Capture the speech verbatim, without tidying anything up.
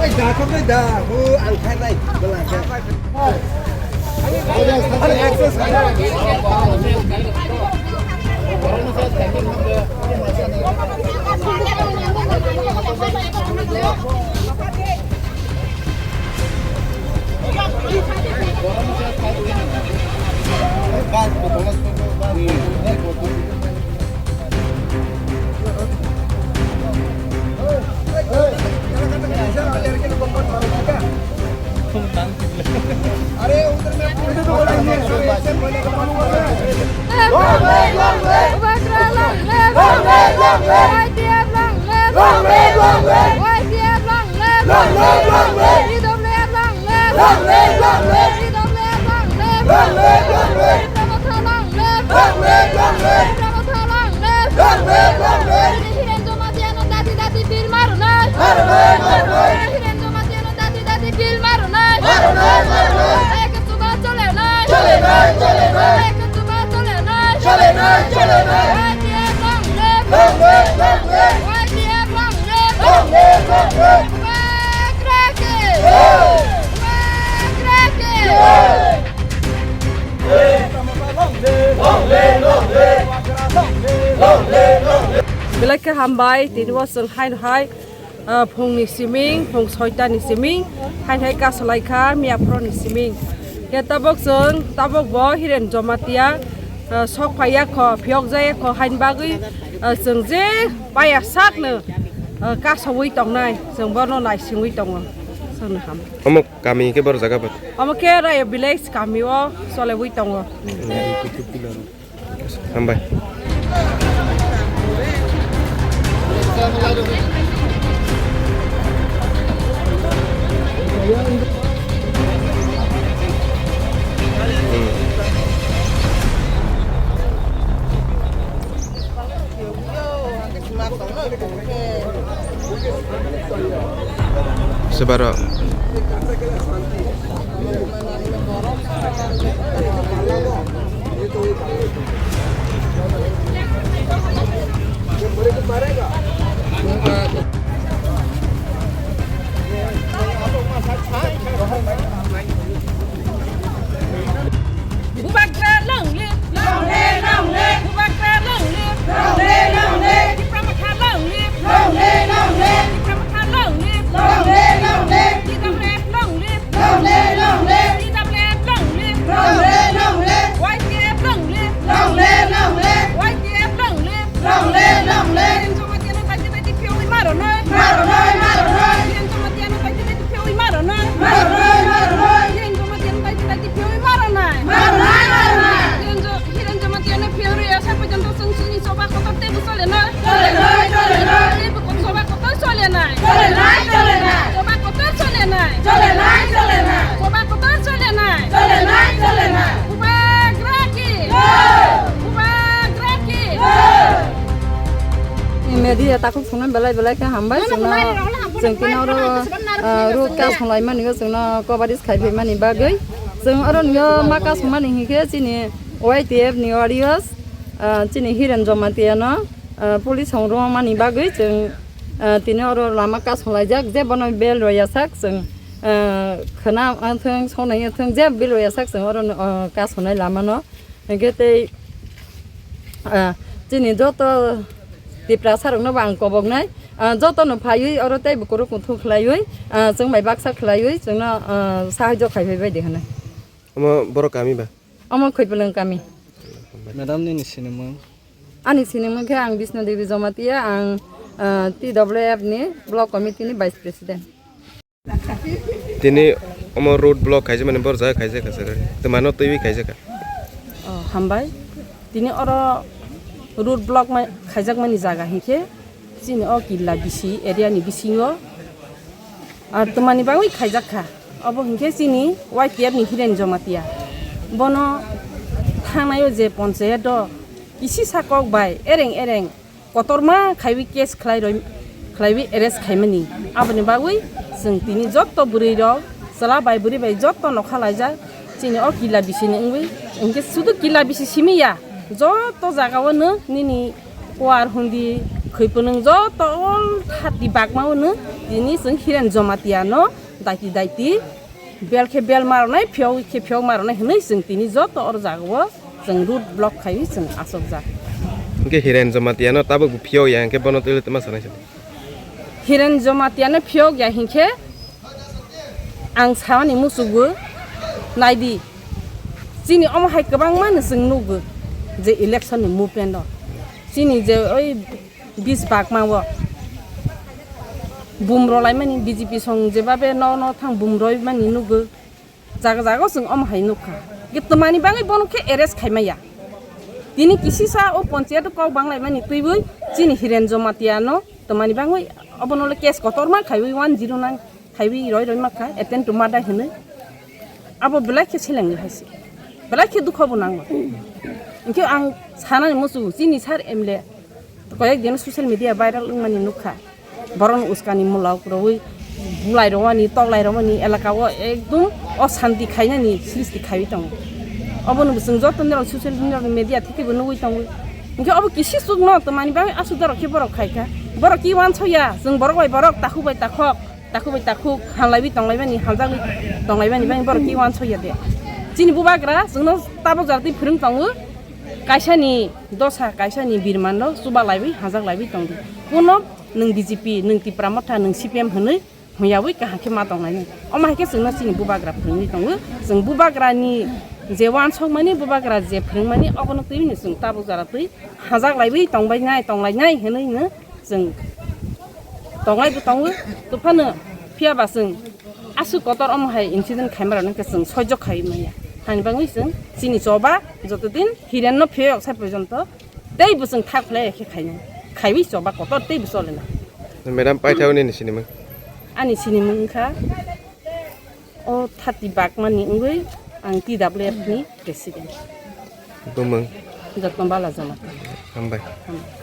Da, kok da, hu, ang khai nai, bela khai. Ang access khai. Long live, long live! Y T F long live! Long live, long live! Y T F long live! Long live, long live! T W F long live! Long live, long live! T W F long live! Long live, long live! Tipra Motha long live! Long live, long live! Tipra Motha long live! Long live, long live! Hiren Jamatia no dati dati bill marunai! Marunai, marunai! Hiren Jamatia no dati dati bill marunai! Marunai, marunai! Eke chuba chole nai! Chole nai, chole nai! Eke chuba chole nai! Chole nai, chole nai! Y T F long live! Long live, long live! Y T F long live! Long live, long live! Bubagra ki! Jai! Bubagra ki! Jai! Long live, long live! Long live, long live! Belai khe hambai, tini bo chwng haino hai, ah, phungni siming, phung soitani siming, haino hai kasolai kha, miyaphuroni siming. Khe tabok chwng, tabok bo Hiren Jamatia, ah, sok phaiya kho, phiyok jaya kho, haini bagwi, ah, chwng je paya sakno, ah, kasoui tongnai, chwng bono naisingwi tongo, chwngno ham. Omo kami khe boro jaga bo? Omo khe Rayo village kami o choliui tongo. Hambai. Sebaro. Bubagra long live! Long live, long live! Bubagra long live! Long live, long live! Tipra Motha long live! Long live, long live! Tipra Motha long live! Long live, long live! T W F long live! Long live, long live! T W F long live! Long live, long live! Y T F long live! Long live, long live! Y T F long live! Long live, long live! Hiren Jamatia no taiti taiti phiyaui maronai! Maronai, maronai! Hiren Jamatia no taiti taiti phiyaui maronai! Maronai, maronai! Hiren Jamatia no taiti taiti phiyaui maronai! Maronai, maronai! Hiren Jo-, Hiren Jamatia no phiyarwi asa porjonto chwng chini choba kotor teibo chole nai. Chole nai, chole nai. Teibo choba kotor chole nai. Chole nai, chole nai. Choba kotor chole nai. Chole nai, chole nai. Choba kotor chole nai. Chole nai, chole nai. Bubagra ki. Jai. Bubagra ki. Jai. Media takhuk songna belai belai khe hambai. Chwngno, chwng tini oro, ah, road kasong laimani o chwngno coverage khai phaimani bagwi. Chwng oro nio ma kasong mani hinkhe chini Y T F ni warriors, ah, chini Hiren Jamatia no, ah, police hong romani bagwi chwng, ah, tini oro lama kasong laijak, je bono bel rwya sak chwng, ah, khwna wngthwng, sonai wngthwng, je bel rwya sak chwng oro, ah, kasonai lama no. Hinkhe tei, ah, chini joto Tiprasa rokno bo ang koboknai, ah, joto no phaiwi oro tei bukuruk kuthuk khlaiwi, ah, chwng bai baksa khlaiwi chwngno, ah, sahajyo khai phaibai di hwnwi. Omo borok kami ba? Omo Khoipulwng kami. Madam, nini sinimung? Ani sinimung khe ang Bishnu Devi Jamatia, ang, ah, T W F ni block committee ni vice president. Tini omo road block khaijak mani boro jaga khaijak kha sir. Twmano twiwi khaijak kha. Oh, hambai. Tini oro road block ma-, khaijak mani jaga hinkhe chini o Killa bisi area ni bisingo, ah, twmani bagwi khaijak kha. Obo hinkhe chini Y T F ni Hiren Jamatia. Bono thangnai o je ponchayat o kisisa kok bai ereng ereng kotorma khaiwi case khlai roi, khlaiwi arrest khaimani. Aboni bagwi chwng tini jotto bwrwi rok, chwla bai bwrwi bai jotto nokha laijak, chini o Killa bisi ni wngwi, hinkhe sudu Killa bisi simi ya, jotto jaga o nw nini kuar hundi khwi phwnwng jotto all thati bagma o nw Tini chwng Hiren Jamatia no daiti daiti bel khe bel ma rwnai, phiyok khe phiyok ma rwnai hwnwi chwng tini joto oro jagao chwng road block khaiwi chwng achukjak. Hwnkhe Hiren Jamatia no tabuk bo phiyok ya hwnkhe bono twiwi tma sanai sadi. Hiren Jamatia no phiyok ya hinkhe ang samani muchukgo naidi. Chini omo hai kwbangma no chwng nukgo je election ni movement o. Chini je oi bis bakma o bum rwlaimani B J P song jebabe no no thang bum rwimani nukgo. Jaga jaga o chwng omo hai nukha. Ge twmani bagwi bono khe arrest khaimaya. Tini kisisa o ponchayat o kok banglaimani twiwi chini Hiren Jamatia no twmani bagwi obono le case kotorma khaiwi one zero nine khaiwi roi roi makha, attempt to murder hinwi. Abo belai khe selengwi hai se. Belai khe dukho bo nango. Hinkhe ang sanani muchungo, chini sir M L A koyek din social media viral wngmani nukha. Borokni uskani mula ukurogwi bulai rwmani, toklai rwmani, elaka o ekdum oshanti khainani sristi khaiwi tongo. Obono bo chwng joto norok social media theke bo nugwi tongo. Hinkhe obo kisi chukno twmani bagwi aswk dorok khe borok khaikha. Borok ki uansukya, chwng borok bai borok, takhuk bai takhuk. Takhuk bai takhuk hamlaiwi tonglaimani, hamjakwi tonglaimani bagwi borok ki uansukya de. Chini bubagra chwngno tabuk jara twi phwrwng tongo, kaisani dosa, kaisani birmanno chuba laiwi, hamjak laiwi tongdi. Kuno nwng B J P, nwng Tipra Motha, nwng C P M hwnwi hwnyawi kaham khe ma tonglainai. Omo hai khe chwngno chini bubagra phwrwngwi tongo. Chwng bubagrani je uansukmani, bubagra je phwrwngmani, obono twiwi chwng tabuk jara twi hamjak laiwi tongbainai, tonglainai hwnwi no chwng tonglai bo tongo, to phano phiya ba chwng aswk kotor omo hai incident khaima rok no khe chwng soijo khaiwi manya. Hani bagwi chwng chini choba joto din Hiren no phiyok sai porjonto tei bo chwng thak khlai khe khainai, khaiwi choba kotor tei bo chole na. Madam, paithak nini sinimung? Ani sinimung wngkha o thati bakmani wngwi ang T W F ni president. Bumung? Jotno Bala Jamatia. Hambai. Hambai.